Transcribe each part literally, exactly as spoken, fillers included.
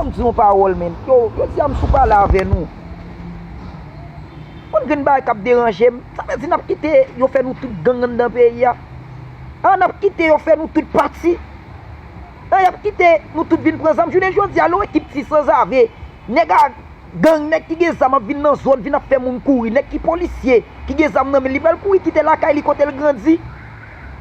M di yon pawòl, men. Yo, jodi a m sou pale avè nou. Konn grenn bagay k ap deranje m. Sa vle di n ap kite yo fè nou tout gang anndan peyi a? An, n ap kite yo fè nou tout pati? An, y ap kite nou tout vin pran zam? Jounen jodi a, lè w ekip ti sanzave, nèg a gang, nèg ki gen zam ap vin nan zòn, vin ap fè moun kouri, nèg ki polisye, ki gen zam nan men l, li pral kouri kite lakay li kote l grandi.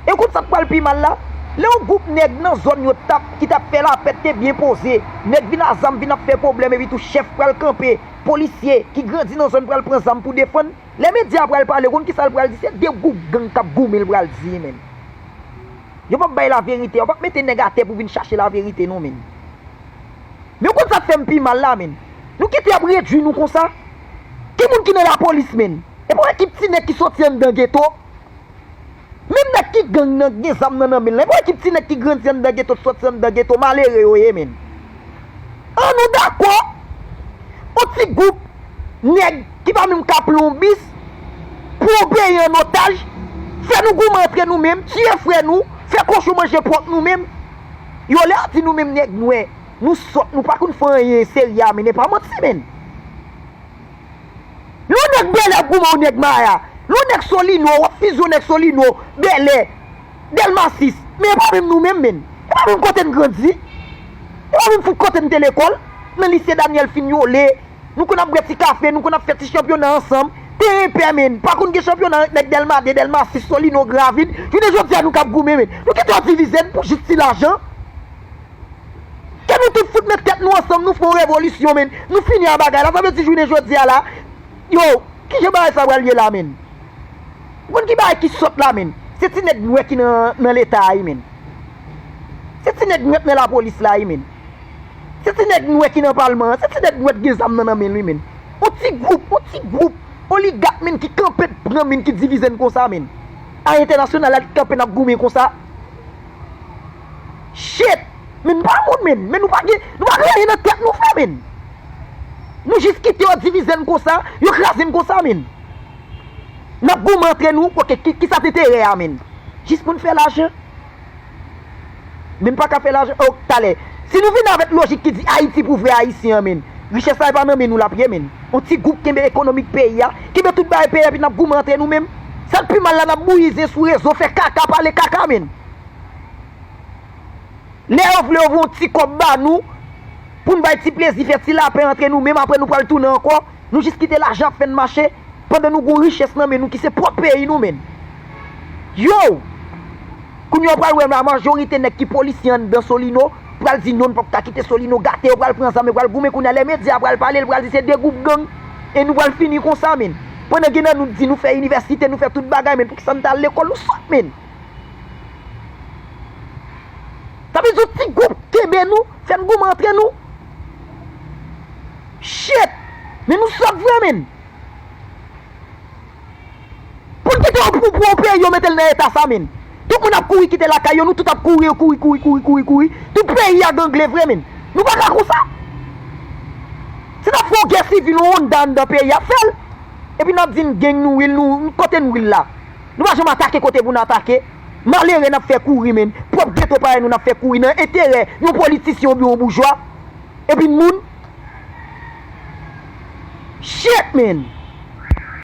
E w konn sa k pral pi mal la? Lè yon gwoup nèg nan zòn yo t ap, ki t ap fè lapè te byen poze, nèg vin a zam vin ap fè pwoblèm epi tou chèf pral kanpe, polisye ki grandi nan zòn pral pran zam pou defann. Lè medya a pral pale, w konn kisa l pral di? Se de gwoup gang k ap goumen l pral di, men. Yo p ap bay laverite, yo p ap mete nèg atè pou vin chache laverite non, men. Men w konn sa k fè m pi mal la, men? Nou kite y ap redui nou konsa? Ki moun ki nan lapolis, men? E pa yon ekip ti nèg ki soti anndan geto? Menm nèg ki gang nan, gen zam nan nan men l lan, e pa yon ekip ti nèg ki grandi anndan geto, soti anndan geto, malere yo ye, men. An, nou dakò? Yon ti gwoup nèg ki pa menm ka pran yon bis pou yon peyi an otaj, fè nou goumen antre nou menm, tiye frè nou, fè kochon manje pwòp nou menm. Yo lè yo di nou menm nèg nwè, nou sòt, nou pa konn fè anyen serye a, men e pa manti, men. Lè yon nèg Bèlè ap goumen yon nèg Maya, lè yon nèg Solino, w ap fizye yon nèg Solino, Bèlè, Dèlma sis, men e pa menm nou menm, men. E pa menm kote n grandi. E pa menm fout kote n te lekòl. Nan lise Daniel Fignolé, nou konn ap bwè ti kafe, nou konn ap fè ti chanpyona ansanm. Teren pè, men. Pa konn gen chanpyona ant nèg Dèlma de, Dèlma sis, Solino, Gravid. Jounen jodi a, nou k ap goumen, men. Nou kite yo divize n pou jis ti lajan. Ke nou tout fout met tèt nou ansanm, nou fè yon revolisyon, men. Nou fini a bagay la. Sa vle di jounen jodi a la, yo, kijan bagay sa pral ye la, men? Ou konn ki bagay ki sòt la, men? Se ti nèg nwè ki nan, nan Leta a, wi, men. Se ti nèg nwè k nan lapolis la, wi, men. Se ti nèg nwè ki nan palman an. Se ti nèg nwè k gen zam nan, nan men l, wi, men. Yon ti gwoup, yon ti gwoup oligak, men, ki kanpe pran, men, ki divize n konsa, men. A entènasyonal la, ki kanpe n ap goumen konsa. Shit! Men nou pa moun, men. Men nou pa gen, nou pa gen anyen nan tèt nou, frè, men. Nou jis kite yo divize n konsa, yo kraze n konsa, men. N ap goumen antre nou, oke, ki, kisa t enterè a, men? Jis pou n fè lajan? Men n pa ka fè lajan, o, talè. Si nou vin avèk lojik ki di Ayiti pou vrè Ayisyen an, men, richès la e pa nan men nou l ap ye, men. Yon ti gwoup kenbe ekonomik peyi a, kenbe tout bagay peyi a, epi n ap goumen antre nou menm. Sa k pi mal la, n ap bouyi zen sou rezo, fè kaka, pale kaka, men. Lè yo vle yo voye yon ti kòb ba nou, pou n bay ti plezi, fè ti lapè antre nou menm, apre nou pral tounen ankò. Nou jis kite lajan ap fè n mache, pandan nou gon richès nan men nou ki se pwòp peyi nou, men. Yo! Kounye a w pral wè la majorite nèg ki polisye anndan Solino pral di non, n p ap ka kite Solino gate, yo pral pran zam, yo pral goumen kounye a, lè medya a pral pale, l pral di se de gwoup gang, e nou pral fini konsa, men. Pandan gen nan nou di nou fè inivèsite, nou fè tout bagay, men poukisa n t al lekòl, nou sòt, men. Sa vle di yon ti gwoup kenbe nou, fè n goumen antre nou. Shit! Men nou sòt vre, men. Pou n kite yon, pou, pou yon peyi yo mete l nan eta sa, men. Tout moun ap kouri kite lakay yo, nou tout ap kouri, kouri, kouri, kouri, kouri, kouri. Tout peyi a gangle vre, men. Nou pa ka konsa. Si n ap fè yon gè sivil, yon Honda anndan peyi a, fè l. Epi n ap di n gang nou, wi, nou, kote n, wi, la? Nou pa janm atake kote pou n atake. Malere n ap fè kouri, men. Pwòp geto parèy nou n ap fè kouri nan enterè yon politisyen oubyen yon boujwa. Epi n moun. Shit, men.